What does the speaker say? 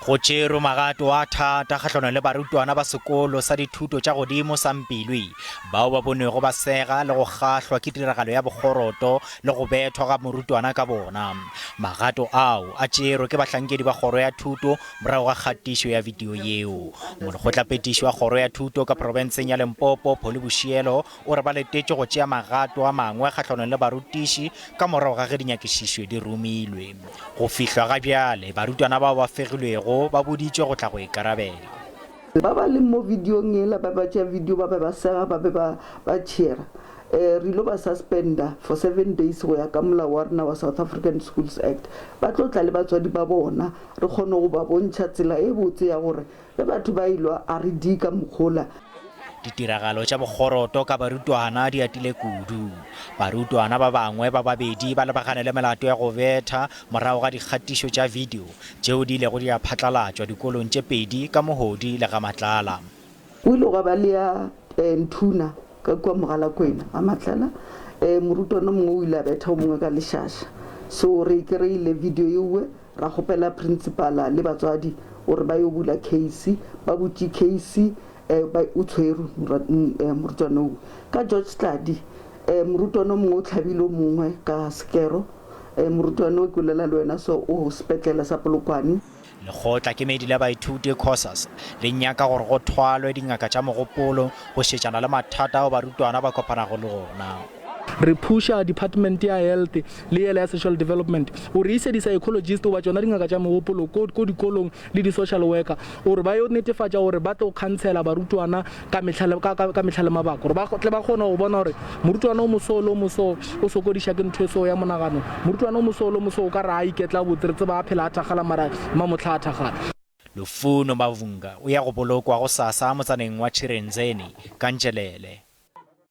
Go tšerwe magato a thata kgahlanong le barutwana ba sekolo sa dithuto tša godimo sa Mpilwi bao ba bonwego ba sega le go kgahlwa ke tiragalo ya bokgoroto le go bethwa ga morutwana ka bona. Magato ao a tšerwe ke bahlankedi ba kgoro ya thuto morago ga kgatišo ya video yeo. Molekgotlapetiši wa kgoro ya thuto ka profenseng ya Limpopo, Polly Boshielo, o re ba letetše go tšea magato a mangwe kgahlanong le barutiši ka morago ga ge dinyakišišo di romilwe. Go fihlwa ga bjale, barutwana bao ba fegilwego ba boditšwe go tla go ikarabela. Ba ba leng mo videong yela ba ba tšea video ba be ba sega ba be ba ba cheera. Re ilo ba suspenda for seven days go ya ka molao wa rena wa South African Schools Act. Ba tlo tla le batswadi ba bona re kgone go ba bontšha tsela e botse ya gore Ge batho ba elwa, a re di ka mokgola. Ditiragalo tša bokgoroto ka barutwana di atile kudu. Barutwana ba bangwe ba babedi ba lebagane le melato ya go betha morago ga dikgatišo tša video tšeo di ilego di a phatlalatšwa dikolong tše pedi ka Mohodi le Ga-Matlala. Go ile gwa ba le ya Nthuna ka kua Mogalakwena, Ga-Matlala. Morutwana o mongwe o ile a betha o mongwe ka lešaša. So re e kry-ile video yeo Ra kgopela principala le batswadi gore ba yo bula case. Ba butše case, ba, o tshwerwe morutwana wo. Ka George Tladi, morutwana o mongwe o hlabile o mongwe ka sekero. Morutwana o ke bolela le wena so o sepetlele sa Polokwane. Lekgotlakemedi la baithuti, Cosas, le nyaka gore go thwalwe dingaka tša mogopolo go šetšana le mathata ao barutwana ba kopanago le ona. Re phuša Department ya Health le yela ya Social Development gore e ise di-psychologist goba tšona dingaka tša megopolo ko, ko dikolong le di-social worker gore ba yo netefatša gore ba tlo khansela barutwana ka mehla le, ka, ka, ka mehla le mabaka gore ba tle ba kgone go bona gore morutwana o moso le o moso o sokodiša ke ntho e so ya monagano, morutwana o moso le o moso o ka re a iketla botse, re tseba a phela a thakgala mara mamohla a thakgala. Lufuno Mavhunga o ya go bolokwa gosasa motsaneng wa Tshirenzeni, ka Njelele.